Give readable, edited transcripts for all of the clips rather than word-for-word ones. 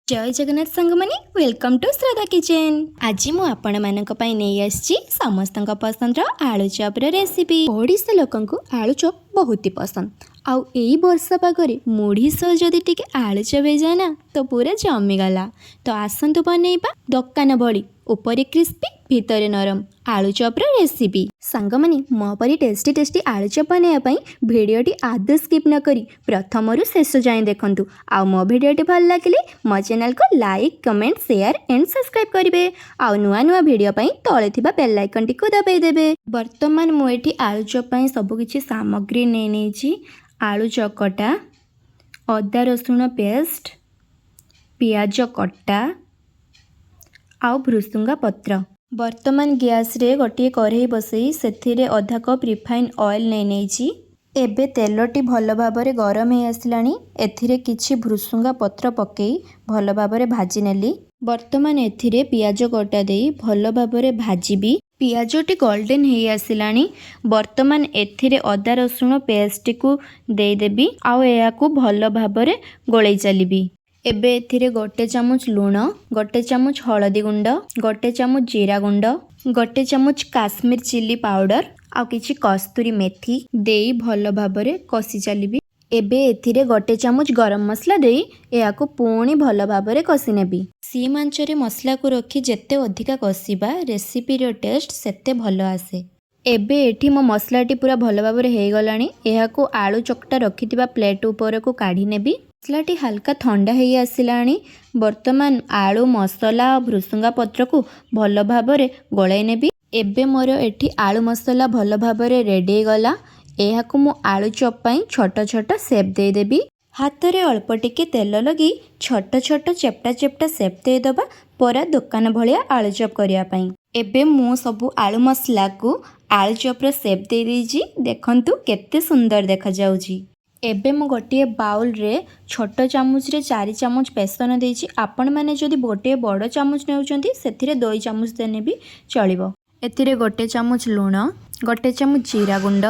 ଜୟ ଜଗନ୍ନାଥ ସାଙ୍ଗମାନେ, welcome to Shraddha kitchen. ଆଜି ମୁଁ ଆପଣମାନଙ୍କ ପାଇଁ ନେଇ ଆସିଛି ସମସ୍ତଙ୍କ ପସନ୍ଦର ଆଳୁ ଚପ୍ର ରେସିପି। ଓଡ଼ିଶା ଲୋକଙ୍କୁ ଆଳୁ ଚପ୍ ବହୁତ ହି ପସନ୍ଦ। ଆଉ ଏଇ ବର୍ଷା ପାଗରେ ମୁଢ଼ି ସହ ଯଦି ଟିକେ ଆଳୁ ଚପ୍ ହେଇଯାଏ ନା, ତ ପୁରା ଜମିଗଲା। ତ ଆସନ୍ତୁ ବନେଇବା ଦୋକାନ ଭଳି ଉପରେ କ୍ରିସ୍ପି, ଭିତରେ ନରମ ଆଳୁ ଚପ୍ର ରେସିପି। ସାଙ୍ଗମାନେ, ମୋ ପରି ଟେଷ୍ଟି ଟେଷ୍ଟି ଆଳୁ ଚପ୍ ବନେଇବା ପାଇଁ ଭିଡ଼ିଓଟି ଆଦୌ ସ୍କିପ୍ ନ କରି ପ୍ରଥମରୁ ଶେଷ ଯାଏଁ ଦେଖନ୍ତୁ। ଆଉ ମୋ ଭିଡ଼ିଓଟି ଭଲ ଲାଗିଲେ ମୋ ଚ୍ୟାନେଲକୁ like, comment, share and subscribe କରିବେ। ଆଉ ନୂଆ ନୂଆ ଭିଡ଼ିଓ ପାଇଁ ତଳେ ଥିବା ବେଲ୍ ଆଇକନ୍ଟିକୁ ଦବାଇ ଦେବେ। ବର୍ତ୍ତମାନ ମୁଁ ଏଠି ଆଳୁ ଚପ୍ ପାଇଁ ସବୁକିଛି ସାମଗ୍ରୀ ନେଇ ନେଇଛି। ଆଳୁ ଚକଟା, ଅଦା ରସୁଣ ପେଷ୍ଟ, ପିଆଜ କଟା ଆଉ ଭୃସୁଙ୍ଗା ପତ୍ର। ବର୍ତ୍ତମାନ ଗ୍ୟାସରେ ଗୋଟିଏ କଢ଼େଇ ବସେଇ ସେଥିରେ ଅଧା କପ୍ ରିଫାଇନ୍ ଅଏଲ୍ ନେଇ ନେଇଛି। ଏବେ ତେଲଟି ଭଲ ଭାବରେ ଗରମ ହେଇ ଆସିଲାଣି। ଏଥିରେ କିଛି ଭୃସୁଙ୍ଗା ପତ୍ର ପକାଇ ଭଲ ଭାବରେ ଭାଜି ନେଲି। ବର୍ତ୍ତମାନ ଏଥିରେ ପିଆଜ କଟା ଦେଇ ଭଲ ଭାବରେ ଭାଜିବି। ପିଆଜଟି ଗୋଲ୍ଡେନ୍ ହେଇ ଆସିଲାଣି। ବର୍ତ୍ତମାନ ଏଥିରେ ଅଦା ରସୁଣ ପେଷ୍ଟଟିକୁ ଦେଇଦେବି ଆଉ ଏହାକୁ ଭଲ ଭାବରେ ଗୋଳେଇ ଚାଲିବି। ଏବେ ଏଥିରେ 1 ଚାମଚ ଲୁଣ, 1 ଚାମଚ ହଳଦୀ ଗୁଣ୍ଡ, 1 ଚାମଚ ଜିରା ଗୁଣ୍ଡ, 1 ଚାମଚ କାଶ୍ମୀର ଚିଲି ପାଉଡ଼ର ଆଉ କିଛି କସ୍ତୁରୀ ମେଥି ଦେଇ ଭଲ ଭାବରେ କଷି ଚାଲିବି। ଏବେ ଏଥିରେ 1 ଚାମଚ ଗରମ ମସଲା ଦେଇ ଏହାକୁ ପୁଣି ଭଲ ଭାବରେ କଷି ନେବି। ସିମ୍ ଆଞ୍ଚରେ ମସଲାକୁ ରଖି ଯେତେ ଅଧିକା କଷିବା, ରେସିପିର ଟେଷ୍ଟ ସେତେ ଭଲ ଆସେ। ଏବେ ଏଠି ମୋ ମସଲାଟି ପୁରା ଭଲ ଭାବରେ ହେଇଗଲାଣି। ଏହାକୁ ଆଳୁ ଚକଟା ରଖିଥିବା ପ୍ଲେଟ୍ ଉପରକୁ କାଢ଼ି ନେବି। ମସଲାଟି ହାଲକା ଥଣ୍ଡା ହେଇ ଆସିଲାଣି। ବର୍ତ୍ତମାନ ଆଳୁ ମସଲା ଆଉ ଭୃସୁଙ୍ଗା ପତ୍ରକୁ ଭଲ ଭାବରେ ଗୋଳାଇ ନେବି। ଏବେ ମୋର ଏଠି ଆଳୁ ମସଲା ଭଲ ଭାବରେ ରେଡ଼ି ହେଇଗଲା। ଏହାକୁ ମୁଁ ଆଳୁ ଚପ୍ ପାଇଁ ଛୋଟ ଛୋଟ ସେପ୍ ଦେଇଦେବି। ହାତରେ ଅଳ୍ପ ଟିକେ ତେଲ ଲଗେଇ ଛୋଟ ଛୋଟ ଚେପ୍ଟା ଚେପ୍ଟା ସେପ୍ ଦେଇଦେବା, ପୁରା ଦୋକାନ ଭଳିଆ ଆଳୁ ଚପ୍ କରିବା ପାଇଁ। ଏବେ ମୁଁ ସବୁ ଆଳୁ ମସଲାକୁ ଆଳୁ ଚପ୍ର ସେପ୍ ଦେଇଦେଇଛି। ଦେଖନ୍ତୁ, କେତେ ସୁନ୍ଦର ଦେଖାଯାଉଛି। ଏବେ ମୁଁ ଗୋଟିଏ ବାଉଲରେ ଛୋଟ ଚାମଚରେ 4 ଚାମଚ ବେସନ ଦେଇଛି। ଆପଣମାନେ ଯଦି ଗୋଟିଏ ବଡ଼ ଚାମଚ ନେଉଛନ୍ତି, ସେଥିରେ 2 ଚାମଚ ଦେଲେ ବି ଚଳିବ। ଏଥିରେ 1 ଚାମଚ ଲୁଣ, 1 ଚାମଚ ଜିରା ଗୁଣ୍ଡ,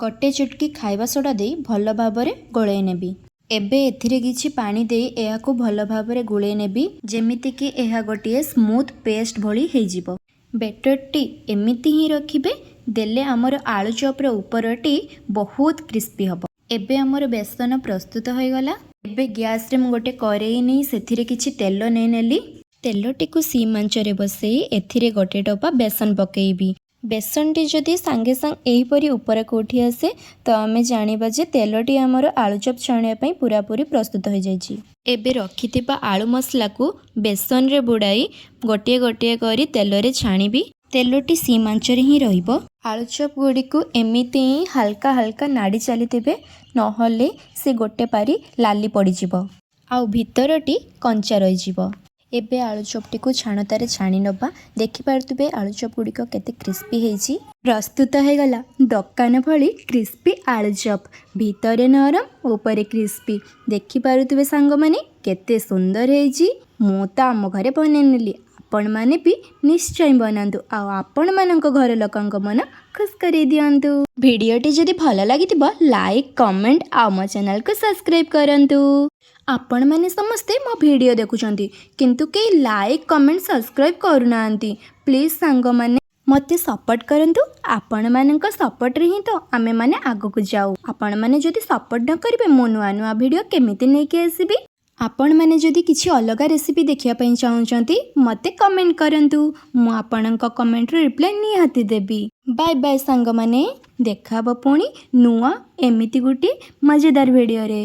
ଗୋଟେ ଚୁଟକି ଖାଇବା ସୋଡ଼ା ଦେଇ ଭଲ ଭାବରେ ଗୋଳେଇ ନେବି। ଏବେ ଏଥିରେ କିଛି ପାଣି ଦେଇ ଏହାକୁ ଭଲ ଭାବରେ ଗୋଳେଇ ନେବି, ଯେମିତିକି ଏହା ଗୋଟିଏ ସ୍ମୁଥ୍ ପେଷ୍ଟ ଭଳି ହେଇଯିବ। ବେଟରଟି ଏମିତି ହିଁ ରଖିବେ, ଦେଲେ ଆମର ଆଳୁ ଚପ୍ର ଉପରଟି ବହୁତ କ୍ରିସ୍ପି ହେବ। ଏବେ ଆମର ବେସନ ପ୍ରସ୍ତୁତ ହୋଇଗଲା। ଏବେ ଗ୍ୟାସରେ ମୁଁ ଗୋଟେ କରେଇ ନେଇ ସେଥିରେ କିଛି ତେଲ ନେଇନେଲି। ତେଲଟିକୁ ସିମ୍ ଆଞ୍ଚରେ ବସେଇ ଏଥିରେ ଗୋଟେ ଟୋପା ବେସନ ପକାଇବି। ବେସନଟି ଯଦି ସାଙ୍ଗେ ସାଙ୍ଗେ ଏହିପରି ଉପରକୁ ଉଠି ଆସେ, ତ ଆମେ ଜାଣିବା ଯେ ତେଲଟି ଆମର ଆଳୁଚପ୍ ଛାଣିବା ପାଇଁ ପୁରାପୁରି ପ୍ରସ୍ତୁତ ହୋଇଯାଇଛି। ଏବେ ରଖିଥିବା ଆଳୁ ମସଲାକୁ ବେସନରେ ବୁଡ଼ାଇ ଗୋଟିଏ ଗୋଟିଏ କରି ତେଲରେ ଛାଣିବି। ତେଲଟି ସିମ୍ ଆଞ୍ଚରେ ହିଁ ରହିବ। ଆଳୁଚପ୍ ଗୁଡ଼ିକୁ ଏମିତି ହିଁ ହାଲକା ହାଲକା ନାଡ଼ି ଚାଲିଥିବେ, ନହେଲେ ସେ ଗୋଟେ ପାରି ଲାଲି ପଡ଼ିଯିବ ଆଉ ଭିତରଟି କଞ୍ଚା ରହିଯିବ। ଏବେ ଆଳୁଚପ୍ଟିକୁ ଛାଣତାରେ ଛାଣି ନେବା। ଦେଖିପାରୁଥିବେ, ଆଳୁଚପ୍ ଗୁଡ଼ିକ କେତେ କ୍ରିସ୍ପି ହେଇଛି। ପ୍ରସ୍ତୁତ ହେଇଗଲା ଦୋକାନ ଭଳି କ୍ରିସ୍ପି ଆଳୁଚପ୍। ଭିତରେ ନରମ, ଉପରେ କ୍ରିସ୍ପି। ଦେଖିପାରୁଥିବେ ସାଙ୍ଗମାନେ, କେତେ ସୁନ୍ଦର ହେଇଛି। ମୁଁ ତ ଆମ ଘରେ ବନେଇ ନେଲି। ଆପଣମାନେ ବି ନିଶ୍ଚୟ ବନାନ୍ତୁ ଆଉ ଆପଣମାନଙ୍କ ଘର ଲୋକଙ୍କ ମନ ଖୁସି କରେଇ ଦିଅନ୍ତୁ। ଭିଡ଼ିଓଟି ଯଦି ଭଲ ଲାଗିଥିବ, ଲାଇକ୍, କମେଣ୍ଟ ଆଉ ମୋ ଚ୍ୟାନେଲକୁ ସବସ୍କ୍ରାଇବ୍ କରନ୍ତୁ। ଆପଣମାନେ ସମସ୍ତେ ମୋ ଭିଡ଼ିଓ ଦେଖୁଛନ୍ତି, କିନ୍ତୁ କେହି ଲାଇକ୍, କମେଣ୍ଟ, ସବସ୍କ୍ରାଇବ୍ କରୁନାହାନ୍ତି। ପ୍ଲିଜ୍ ସାଙ୍ଗମାନେ, ମୋତେ ସପୋର୍ଟ କରନ୍ତୁ। ଆପଣମାନଙ୍କ ସପୋର୍ଟରେ ହିଁ ତ ଆମେମାନେ ଆଗକୁ ଯାଉ। ଆପଣମାନେ ଯଦି ସପୋର୍ଟ ନ କରିବେ, ମୁଁ ନୂଆ ନୂଆ ଭିଡ଼ିଓ କେମିତି ନେଇକି ଆସିବି? ଆପଣମାନେ ଯଦି କିଛି ଅଲଗା ରେସିପି ଦେଖିବା ପାଇଁ ଚାହୁଁଛନ୍ତି, ମୋତେ କମେଣ୍ଟ କରନ୍ତୁ। ମୁଁ ଆପଣଙ୍କ କମେଣ୍ଟର ରିପ୍ଲାଏ ନିହାତି ଦେବି। ବାଏ ବାଏ ସାଙ୍ଗମାନେ, ଦେଖା ହେବ ପୁଣି ନୂଆ ଏମିତି ଗୋଟିଏ ମଜାଦାର ଭିଡ଼ିଓରେ।